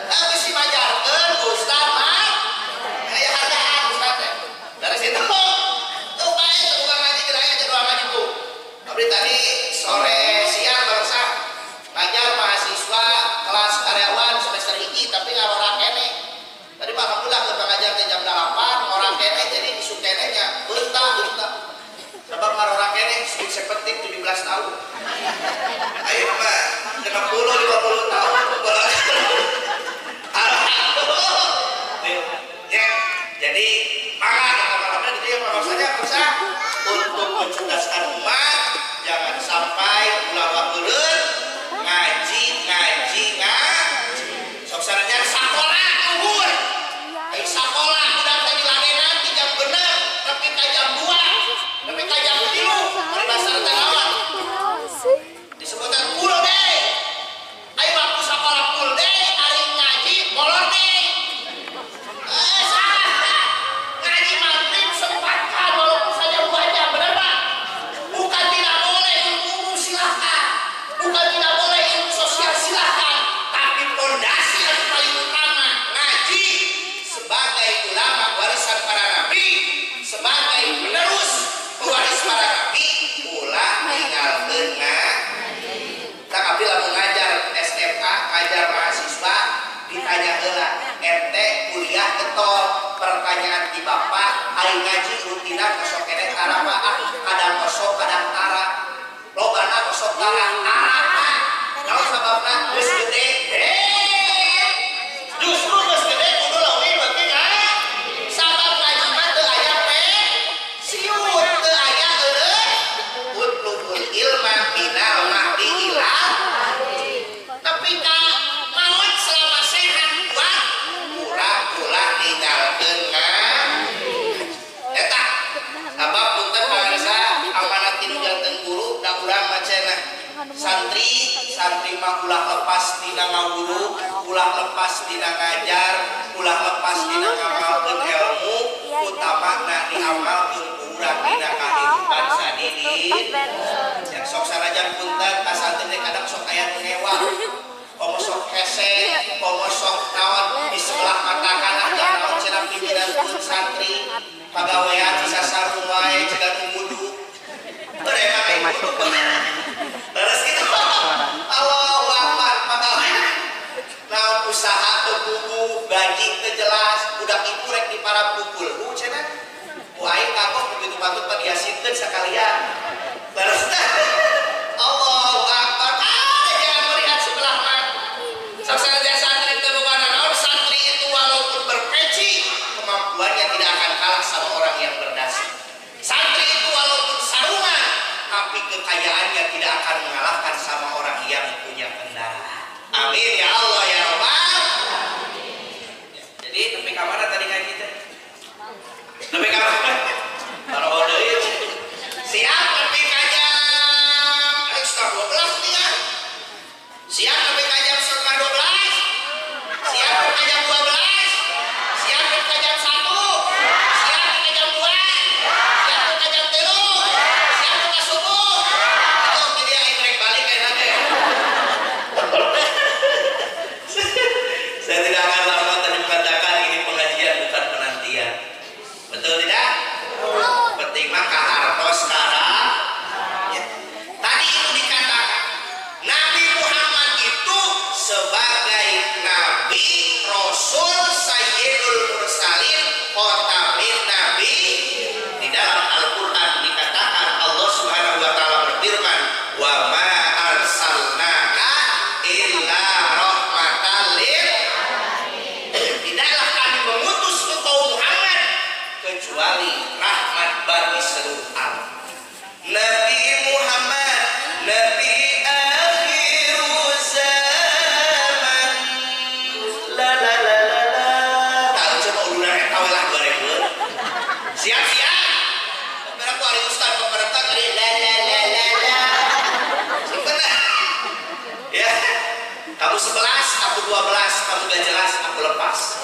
tapi si majarkeun ustad mah aya hargaan ustad teh beres itu tuh bae teu buka ngaji geura aya jadwal ngaji tuh abdi tadi sore siang bangsa ngajar mahasiswa kelas karyawan semester hiji tapi ngarora keneh tadi mah alhamdulillah keur ngajar teh jam 8 ngora keneh jadi isuk keneh nya beutah beutah sebab ngarora keneh sweet seventeen 17 tahun ayo mah 60 50 tahun alhamdulillah ya jadi maka alhamdulillah itu yang maksudnya pemirsa untuk mencerdaskan umat jangan sampai ulama beureut ngaji ngaji ngaji sok sanajan sakola luhur ai sakola budak teh diladenan ti jam 6 nepi ka jam 2 nepi ka jam 3 ari basar teh naon disebutan full day ai waktu sakola full day ari ngaji molor day salah ngaji maghrib sempatkan walaupun saja 2 jam benar Pak bukan tidak boleh ilmu umum silahkan bukan tidak boleh ilmu sosial silahkan tapi pondasi yang paling utama ngaji sebagai ulama warisan para nabi sebagai penerus pewaris para nabi ulah ninggalkeun ngaji tak abdi lamun ngajar SMA ngajar mahasiswa ditanya heula ente kuliah getol pertanyaan di bapak ari ngaji rutina kosok keneh tara Pak ah kadang kosok kadang tara lobana kosok tara tara Pak naon sababna geus gede justru geus gede kudu leuwih beuki ngaji sabab ngaji mah teu aya pensiun teu aya eureun utlubul ilma minal mahdi ilal tapi ka maot selama sehat kuat urang ulah ninggalkeun ngaji eta sabab punten bangsa amanat tinu janten guru da urang mah cenah santri santri mah ulah lepas tina ngawuru ulah lepas tina ngajar ulah lepas tina ngamalkeun ilmu utamana diamalkeun ku urang dina kahirupan sadidin yang sok sanajan punten ka santri teh kadang sok aya nu ngewa komo sok hese komo sok naon di sebelah mata kanan jangan naon cenah pimpinan pun santri pagawean sasarung wae ciga nu wudu masuk ke beres gitu Allahu Akbar pagawean naon usaha teu puguh gaji teu jelas budak ibu rek diparapukul ku cenah ku aing kagok begitu patut mah diasinkeun sakalian beres teh Allahu Akbar ada jangan melihat sebelah mata sok sanajan santri teu boga naon santri itu walaupun berpeci kemampuannya tidak akan kalah sama orang yang berdasi santri itu walaupun sarungan tapi kekayaannya tidak akan mengalahkan sama orang yang punya kendaraan amin ya Allah ya Rabbal ya, jadi nepi ka mana tadi ngaji teh nepi ka mana kalau deui siap nepi ka jam 11:30 nih kan siap nepi ka jam 11:30 siap nepi ka jam 12 siap nepi ka jam 1 siap nepi ka jam 2 siap nepi ka jam 3 siap nepi ka subuh itu jadi aing rek balik kayak teh saya tidak akan lama tadi mengatakan ini pengajian bukan penantian betul tidak ari ustad pemerintah ari la la la la la. Sebentar. Ya. Kamu 11, aku 12, kamu gak jelas, aku lepas.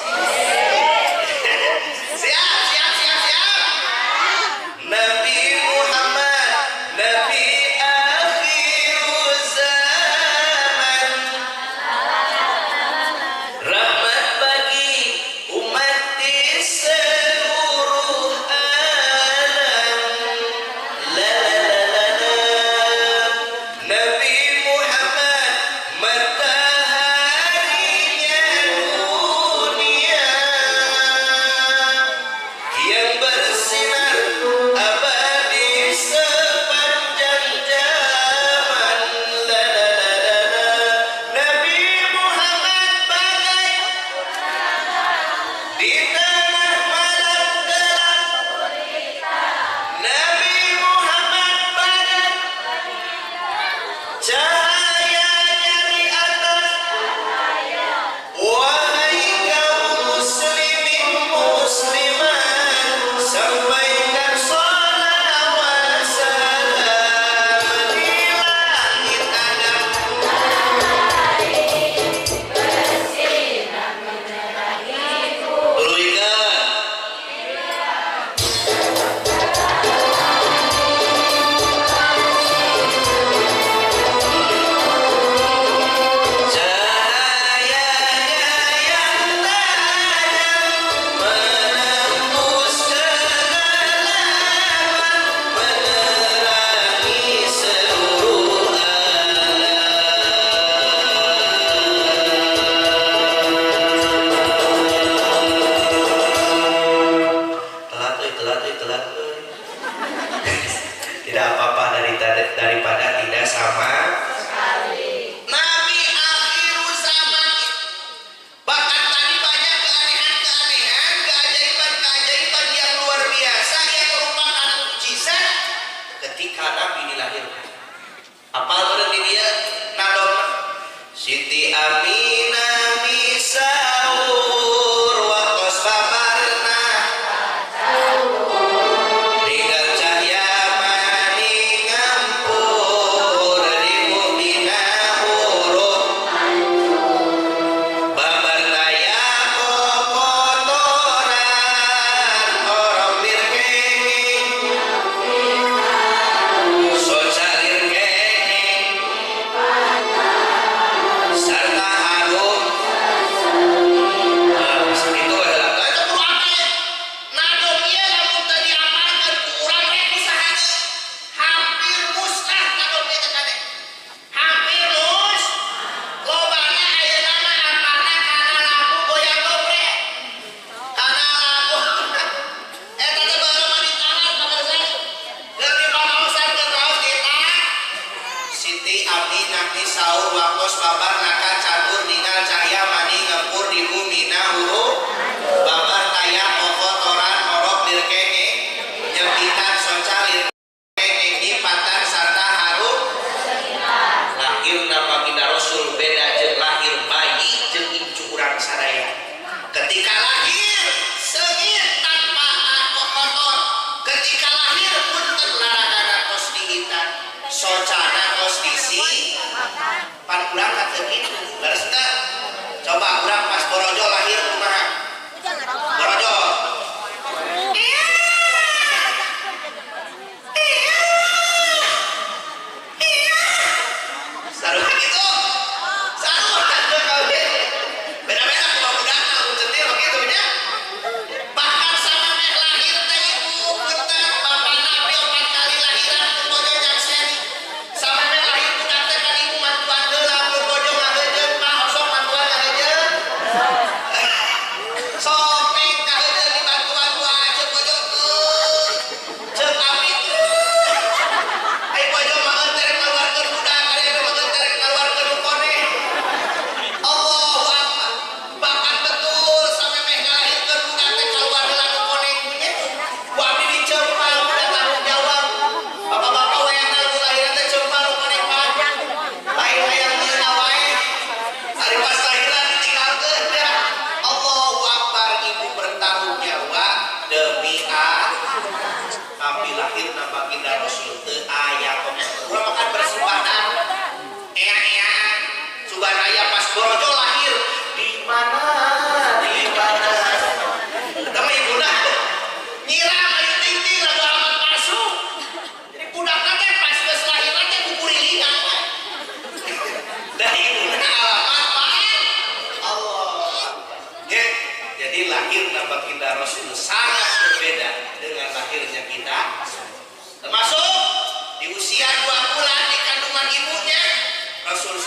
Siap, siap, siap, siap. Nabi Muhammad, Nabi akhir zaman, rahmat bagi umat di seluruh alam. La la la la la. Nabi Muhammad mataharinya dunia yang bersinar abadi sepanjang zaman. La la la la la. Nabi Muhammad bagai di tengah malam gelap. Nabi Muhammad bagai cahayanya di atas. Wahai kaum muslimin muslimat, sampaikan sholawat salam di langit ada. Tuluikeun. Cahayanya yang tajam menembus kegelapan, menerangi seluruh alam. Telat euy, telat euy, telat euy. Tidak apa-apa daripada tidak sama. Nabi akhir zaman. Bahkan tadi banyak keanehan-keanehan, keajaiban-keajaiban yang luar biasa yang merupakan mukjizat ketika Nabi dilahirkan. Apa berarti dia nadom Siti Aminah misaur waktos babarna dengan cahya maning ngampur di bumina huruf babar taya kokotoran orok birkenging socalir kenging serta harum. Nah, itu adalah itu perlu apa ya? Nadom ieu lamun teu diamalkeun ku urang rek usaha hampir musnah nadom ieu teh kade. Hampir mus. Lobana ayeuna mah apana kana lagu goyang dobre. Kana lagu eta teh baheula mah ditahan pamirsa. Keur dipanaosan keur raos ditahan. Siti Aminah misaur wakos babar naka catur ningal cahya mani ngempur di bumi huruf babar taya kokotoran orok lirkenge nyempitan soca lirkenge nyipatan sarta harum. Lahirna baginda Rasul beda jeung lahir bayi jeung incu urang sadaya. Ketika lahir seungit tanpa kotor, ketika lahir punten laragana tos dihitan, socana tos disi pan urang ka teu kitu. Leres teu? Coba urang pas borojo lahir kumaha? Borojo. Iya. Iya. Iya. Sarua kitu. Sarua teu kabeh. Beda-beda kumaha budakna mun centil mah kitu nya. Bahkan samemeh lahir teh ibu punten bapana abdi 4 kali lahiran pun bojo nyakseni. Samemeh lahir budak teh kan ibu mantuan heula pun bojo ngagejeun mah osok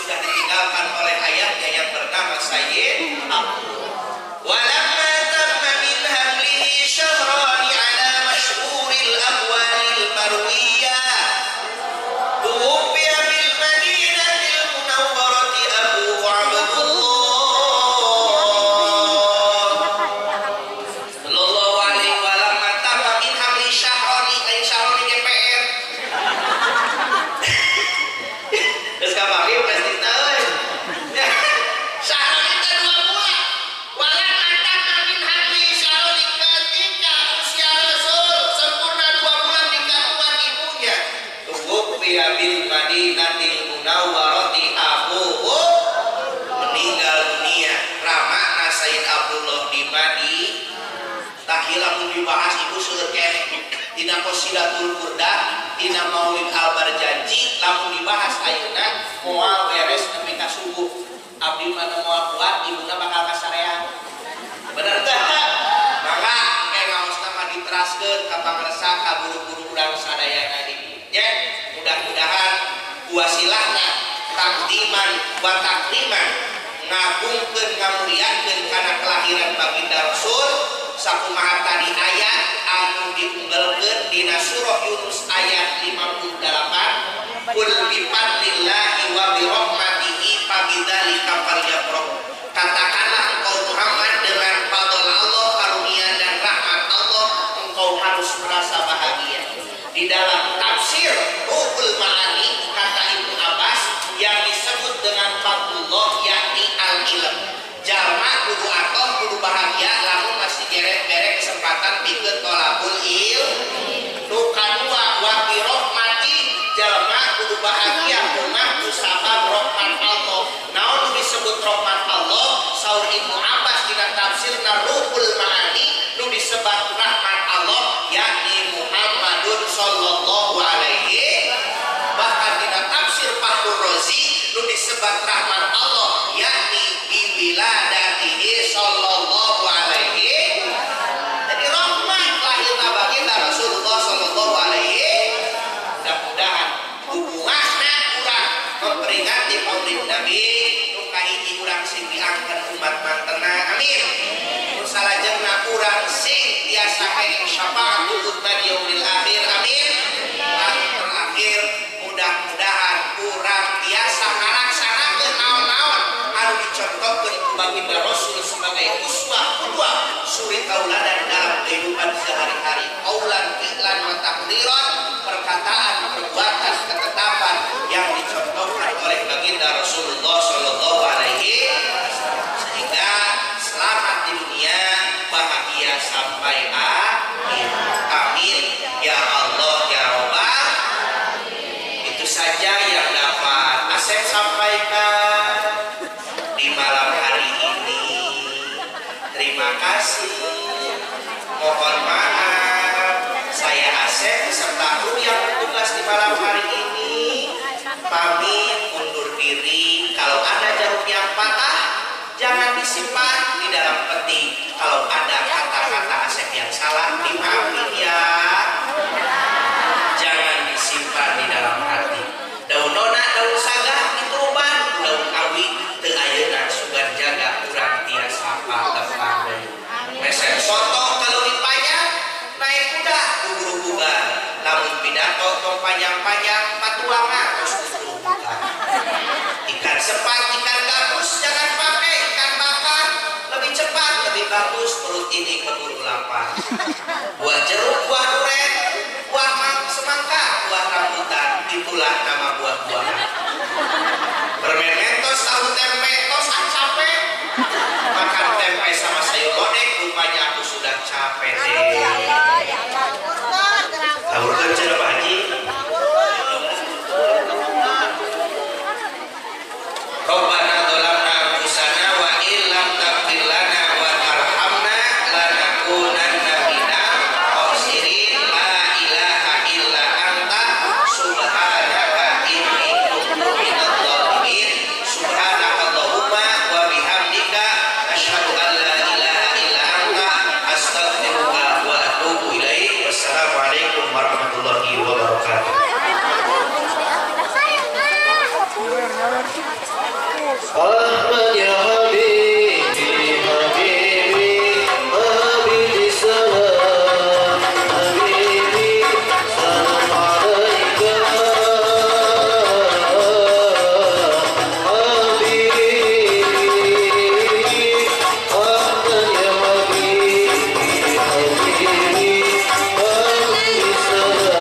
sudah ditinggalkan oleh ayahnya yang bernama Sayyid Abdullah. Walamma tamma min hamlihi syahrani ala masyhuril aqwalil marwiyah tuwfiya bil Madinatil Munawwarati Abu Abdullah sallallahu alaihi walamma tamma min hamli syahrani lain syahrani GPR. Terus kapake pasti tahu. Syahrani teh 2 bulan. Walamma tamma min hamli syahrani, ketika usia Rasul sempurna 2 bulan di kandungan ibunya, tuwfiya bil Madinatil Munawwarati abuhu, meninggal dunia. Ramana Sayyid Abdullah di Madi. Tah lamun dibahas ibu seueur keneh dina Qasidatul Burdah, dina Maulid Al-Barjanji, lamun dibahas ayeuna moal beres nepi ka subuh. Abdi mah moal kuat, ibuna bakal kasarean. Bener teh? Maka engke ngaosna mah diteraskeun ka pangersa ka guru-guru urang sadayana di nya. Mudah-mudahan wasilahna takdiman wa takriman ngagungkeun ngamuliakeun kana kelahiran baginda Rasul sakumaha tadi ayat anu diunggalkeun dina surah Yunus ayat 58, qul bi fadlillahi wa bi rahmatihi fabidzalika falyafrahu. Katakanlah engkau Muhammad, dengan fadl Allah, karunia dan rahmat Allah, engkau harus merasa bahagia. Di dalam tafsir Ruhul Ma'ani kata Ibnu Abbas, yang disebut dengan fadlullah yakni al-ilm. Jalma kudu atoh kudu bahagia lamun masih gerek-gerek kesempatan pikeun tolabul ilm. Nu kadua wa bi rahmati, jalma kudu bahagia kumaha ku sabab rahmat Allah. Naon nu disebut rahmat Allah? Saur Ibnu Abbas dina tafsirna Ruhul Ma'ani, nu disebut rahmat Allah yakni Muhammadun sallallahu alaihi. Bahkan dina tafsir Fahrur Razi nu disebut rahmat Allah yakni biwiladatihi sallallahu alaihi. Jadi rahmat lahirna baginda Rasulullah sallallahu alaihi. Mudah-mudahan hubunganna urang memperingati Maulid Nabi nu kahiji urang sing diangkeun umat mantena, amin. Nu salajengna urang sing tiasa kenging syafaatul uzma di yaumil akhir, amin. Lan terakhir mudah-mudahan urang tiasa ngalaksanakeun naon-naon anu dicontohkeun ku baginda Rasul sebagai uswah qudwah suri tauladan dalam kehidupan sehari-hari. Qaulan, fi'lan, wa taqdiran, perkataan, perbuatan, ketetapan yang dicontohkan oleh baginda Rasulullah sallallahu alaihi wasallam, sehingga selamat di dunia, bahagia sampai akhir. Amin ya Allah ya Rabbal. Itu saja yang dapat Asep sampaikan di malam hari ini. Terima kasih. Mohon maaf, saya Asep serta kru yang bertugas di malam hari ini pamit undur diri. Kalau ada jarum yang patah, jangan disimpan di dalam peti. Kalau ada kata-kata Asep yang salah, dimaafin ya. Jangan disimpan di dalam hati. Daun nona, daun saga dituruban, daun awi teu ayeuna sugan jaga urang tiasa patepang deui. Meser soto kalau panjang, naik kuda gugur-gugur. Lamun pidato tong panjang-panjang, patuangan terus gugur-gugur. Ikan sepat, ikan gabus jangan pakai, ikan bakar lebih cepat, lebih bagus, perut ini keburu lapar. Buah jeruk, buah duren, buah semangka, buah rambutan, itulah nama buah-buahan. Permen Mentos, tahu tempe, tos ah capek. Makan tempe sama sayur lodeh, rupanya aku sudah capek deh. Ya Allah, ya Allah. Tawurkeun cenah Pak Haji. Rabbana dzalamna anfusana wa illam taghfir lana wa tarhamna lanakunanna minal khasirin. La ilaha illa anta subhanaka inni kuntu minadh dhalimin. Subhanakallahumma wa bihamdika asyhadu an la ilaha illa anta astaghfiruka wa Rahmanirrahim.